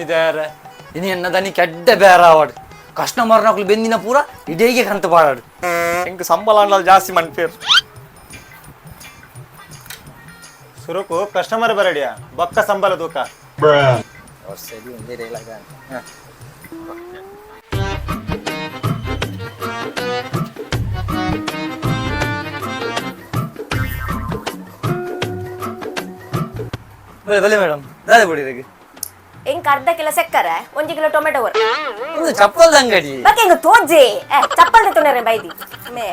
ಸ್ವಾಮಿ ದೇರ ಇನಿ ಎನ್ನ ದನಿ ಕೆಡ್ಡ ಬೇರ ಆವಾಡು ಕಸ್ಟಮರ್ ನಕಲು ಬೆಂದಿನ ಪೂರ ಇಡೀಗೆ ಕಂತ ಪಾಡಾಡು. ಎಂಕ್ ಸಂಬಳ ಅಂಡಲ್ ಜಾಸ್ತಿ ಮನ್ಪೇರ್. ಸುರುಕು ಕಸ್ಟಮರ್ ಬರಡಿಯ ಬೊಕ್ಕ ಸಂಬಳ ದೂಕ. ಸರಿ, ಒಂದೇ ಡೈಲಾಗ್. ಬಲೆ ಬಲೆ ಮೇಡಮ್, ದಾದೆ ಬುಡಿ ಇದಕ್ಕೆ. ಎಂಕ್ ಅರ್ಧ ಕಿಲೋ ಸಕ್ಕರೆ, ಒಂಜಿ ಕಿಲೋ ಟೊಮೆಟೊ ಕೊರ್. ಒಂದು ಚಪ್ಪಲ್ದ ಅಂಗಡಿ. ಬಕ್ಕೆ ಎಂಗ್ ತೋಜೆ ಏ ಚಪ್ಪಲ್ ತುಣರೆ ಬೈದಿ ಮೇ.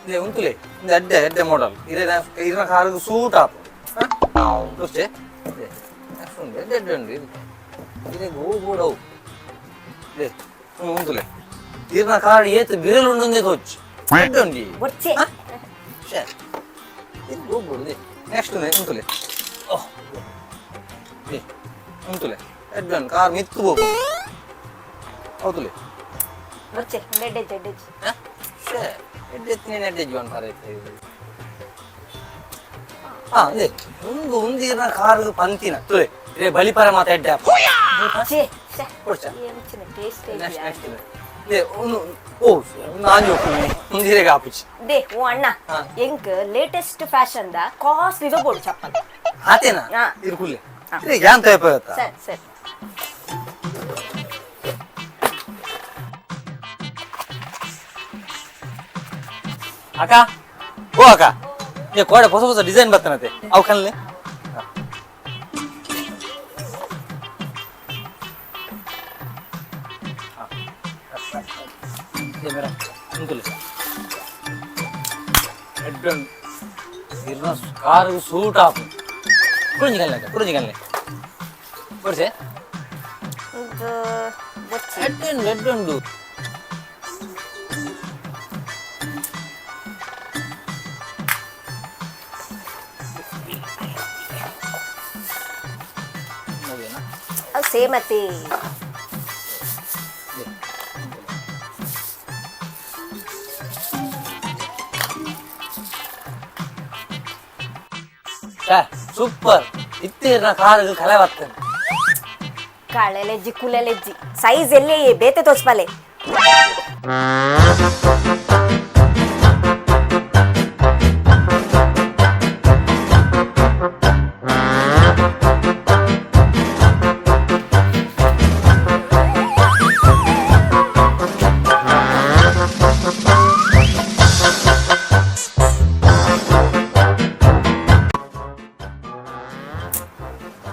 ಇದೆ ಉಂತುಲೆ, ಇದು ಅಡ್ಡೆ ಅಡ್ಡೆ ಮಾಡಲ್ ಇದೆ. ಇದ್ರ ಕಾರಿಗೆ ಸೂಟ್ ಆಪು ಅಷ್ಟೇ. ಇದೆ ಉಂಟು, ಎಡ್ಡೆ ಎಡ್ಡೆ ಉಂಟು ಇದು. ಇದೆ ಗೋ ಬೋಡ ಅವು. ಇದೆ ಉಂತುಲೆ, ಇರ್ನ ಕಾರ್ ಏತ್ ಬಿರಲ್ ಉಂಡೊಂದೇ ತೋಚ್ ಎಡ್ಡೆ ಉಂಡಿ. ಬೊಚ್ಚೆ. ಶೇ, ಇದು ಹೋಗ್ಬೋದು. ನೆಕ್ಸ್ಟ್ ಉಂತುಲೆ. ಓಹ್, ಇದೆ ಉಂತುಲೆ, ಎಡ್ಡೆ ಉಂಟು ಕಾರ್ ಮಿತ್ತು ಹೋಗು ಹೌದುಲೆ. ಬೊಚ್ಚೆ, ಎಡ್ಡೆ ಎಡ್ಡೆ. ಶೇ, ಎಡ್ಡೆ ಎತ್ತಿನ ಎಡ್ಡೆ ಜೀವನ ಪಾರ. ಹಾ, ಅದೇ ಒಂದು ಒಂದಿನ ಕಾರು ಪಂತಿನ ತುಲೆ ರೇ ಬಲಿಪರ ಮಾತ ಎಡ್ಡೆ. ಬೊಚ್ಚೆ ಶ್ಯೆ. ಕೊಡ್ಚಾ? ಎಂಚಿನ taste. Next next ಇದೆ ಒಂದು. ಓ, ನಾನು ಒಂದಿರೆಗೆ ಆಪುಚಿ. They ಓ ಅಣ್ಣ. ಹಾ. ಎಂಕ್ ಲೇಟೆಸ್ಟ್ ಫ್ಯಾಷನ್ the costly ಬೋಡು ಚಪ್ಪಲ್. ಆತೇನಾ? ಹಾ. ಇರ್ಕುಲ್ಲೆ ಇದೇ ಯಾನ್ ತೇಪ. ಸರಿ ಸರಿ. ಅಕ್ಕ, ಓ ಅಕ್ಕ, ಏ ಕೋಡೆ ಹೊಸ ಹೊಸ ಡಿಸೈನ್ ಬರ್ತಾನತೆ, ಅವು ಕನ್ಲೆ. ಮೇಡಮ್, ಉಂಟುಲೆ, ಕಾರು ಸೂಟ್ ಆಪು. ಕುರಿಂಜಿಕಲ್ಲೆ ಅಕ್ಕ, ಕುರಿಂಜಿಕಲ್ಲೆ ಕೊಡ್ಸೆ. ಇದು ಬೊಚ್ಚೆ. ಎಡ್ಡೆ ಉಂಡು, ಎಡ್ಡೆ ಉಂಡು. ನೋಡೇನಾ? ಅದು ಸೇಮ್ ಅತಿ. ಸೂಪರ್ ಇತ್ತೇರ್ನ ಕಾರಿಗೆ ಕಲೆ ಬರ್ತೇನೆ. ಕಾಳೆಲೆಜ್ಜಿ ಕುಲೆಲೆಜ್ಜಿ ಸೈಜ್ ಎಲ್ಲಿ ಬೇತೆ ತೋಚ್ಪಾಲೆ.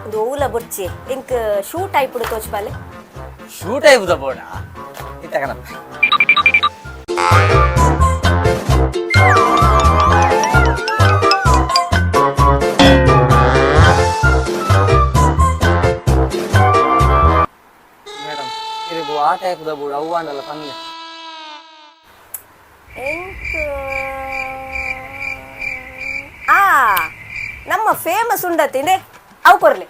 ಒಂದು ಓಲ ಬೊರ್ಚಿ, ಇಂಕ್ ಶೂ ಟೈಪ್ ತೋಚ್ಪಾಲೆ. ಶೂ ಟೈಪ್ ಬೋಡ ಇತ್ತಕನ. ಮೇಡಮ್, ಇದಕ್ಕೆ ಆ ಟೈಪ್ the ಬೋಡ ಅವು ಅಂಡಲ್ಲ ಪನ್ನೆ. ಎಂಕ್ ಆ ನಮ್ಮ ಫೇಮಸ್ ಉಂಡತಿಂದೆ ಅವು ಕೊರ್ಲಿ.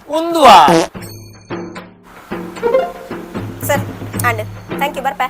ಉಂದುವಾ. Sir and thank you ಬರ್ಪೆ.